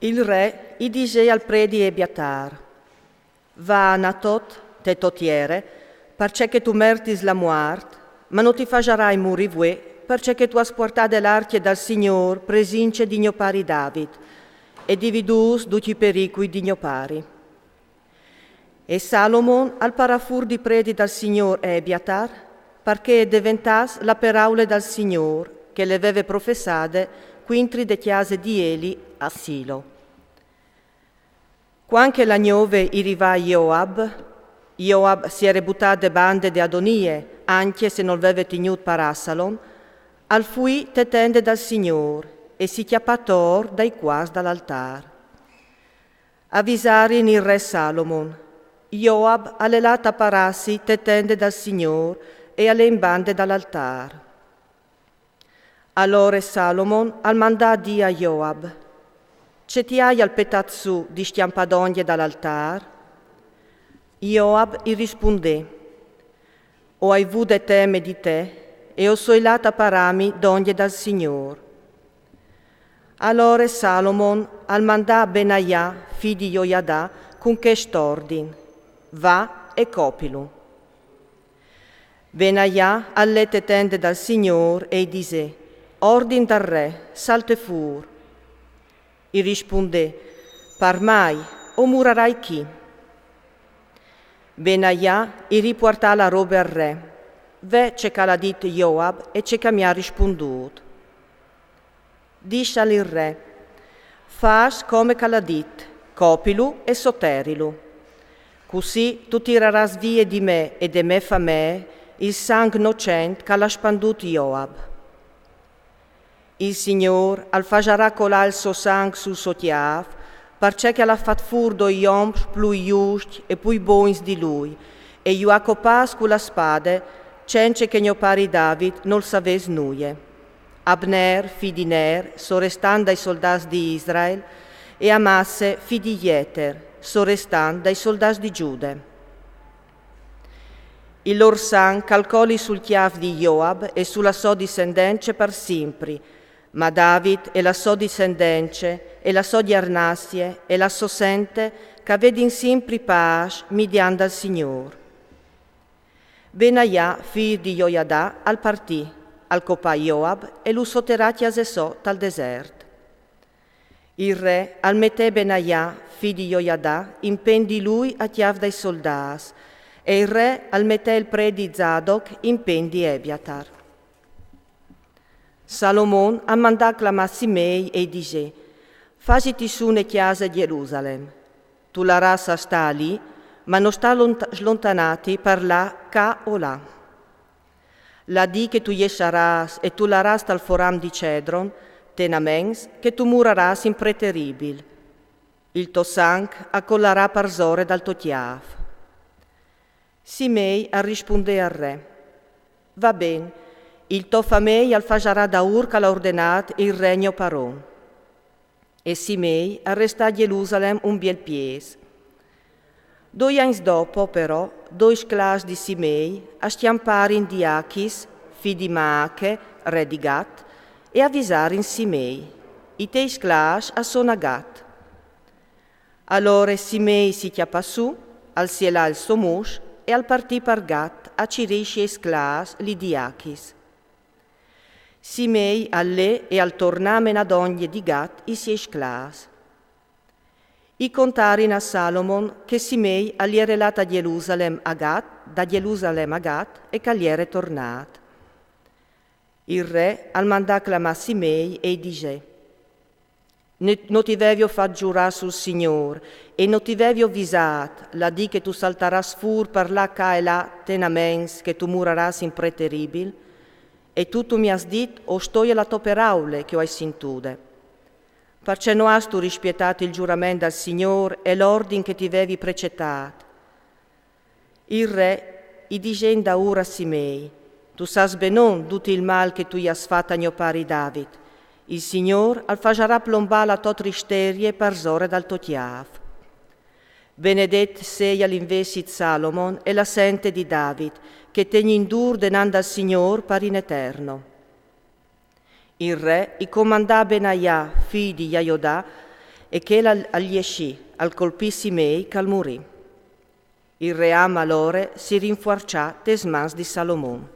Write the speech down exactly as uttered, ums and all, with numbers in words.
Il re i disè al predi Ebiatar: Va a Natot, te to tiere, parcè che tu mertis la muart, ma no ti fasarai muri vuê, parcè che tu âs puartade l'arcje dal Signôr presince di gno pari David, e dividûs ducj i pericui di gno pari. E Salomon al parà fûr di predi dal Signôr Ebiatar, parcè e deventàs la peraule dal Signôr, che le veve professade cuintri de cjase di Eli a Silo. Cuant che la gnove i rivà a Joab, Joab si jere butât de bande de Adonie, ancje se nol veve tignût par Assalon, al fuì te tende dal Signôr e si cjapà tor dai cuars dal altâr. A visarin il re Salomon: Joab al è lât a parâsi te tende dal Signôr e al è in bande dal altâr. Alore Salomon al mandà dî a Joab: Ce ti aial petât sù di scjampâ dongje dal altâr? Joab i rispundè: O ai vude teme di te, e o soi lât a parâmi dongje dal Signôr. Alore Salomon al mandà Benaià, fi di Joiadà, cun chest ordin: Va e copilu. Benaià al lè te tende dal Signôr e i disè: Ordin dal re, salte fûr. I rispundè: Par mai, o murarai chi. Benaià i ripuartà la robe al re. Ve ce che al à dit Joab e ce che mi à rispundût. Dissal il re: Fâs come che al à dit, copilu e soterilu. Cussì tu tirarâs vie di me e de mê famee il sanc nocent che al à spandût Joab. Il Signôr al fasarà colâ il so sanc sul so cjâf, parcè che al à fat fûr doi oms plui juscj e plui bogns di lui, e ju à copâts cu la spade, cence che gno pari David nol savès nuie. Abner, fi di Ner, sorestant dai soldâts di Israel, e Amasse, fi di Jeter, sorestant dai soldâts di Giude. Il lôr sanc al coli sul cjâf di Joab e su la sô dissendence par simpri, ma David e la sô dissendence e la sô gjarnassie e la sô sente che a vedin simpri pâs midiant dal Signôr. Benaià, fi di Joiadà, al partì, al copà Joab e lu soterà a cjase sô tal desert. Il re al metè Benaià, fi di Joiadà, in pen di lui a cjâf dai soldâts, e il re al metè il predi Zadoc in pen di Ebiatar. Salomon al mandà clamâ Simei e i disè: Fasiti sù ne cjase a Gjerusalem. Tu larâs a stâ li, ma no sta lont-, slontanâti par lâ ca o là. La dì che tu jessarâs e tu larâs tal foram di Cedron, tenaments che tu murarâs in preteribil. Il to sanc a colarà parsore dal to cjâf. Simei al rispundè al re: Va ben, il to famei al fasarà daûr che al à ordenât il re gno paron. E Simei al restà a Gjerusalem un biel pieç. Doi agns dopo, però, doi sclâfs di Simei a scjamparin di Achis, fi di Maache, re di Gat, e a visarin Simei: I tei sclâfs a son a Gat. Alore Simei si cjapà sù, al sielà il so mus e al partì par Gat a cirî i siei sclâfs li di Achis. Simei al lè e al tornà a menâ dongje di Gat i siei sclâfs. I contarin a Salomon che Simei al jere lât a Gjerusalem a Gat, da Gjerusalem a Gat, e che al jere tornât. Il re al mandà clamâ Simei e i disè: Ne-, no ti vevio fat zurâ sul Signôr, e no ti vevio visât, la dì che tu saltarâs fûr par lâ ca e là, tenaments che tu murarâs in preteribil? E tu, tu mi âs dit: O stoi a la tô peraule che o ai sintude. Parcè no âstu rispietât il zurament dal Signôr e l'ordin che ti vevi precetât? Il re i disè indaûr a Simei: Tu sâs benon dut il mâl che tu i âs fat a gno pari David. Il Signôr al fasarà plombâ la tô tristerie parsore dal to cjâf. Benedet seia l'investât Salomon e la sente di David, che tegnin dûr denant dal Signôr par in eterno. Il re i comandà Benaià, fi di Jaiodà, E chel al, al jescì, al colpì Simei ch'al murì. Il ream alore si rinfuarcià tes mans di Salomon.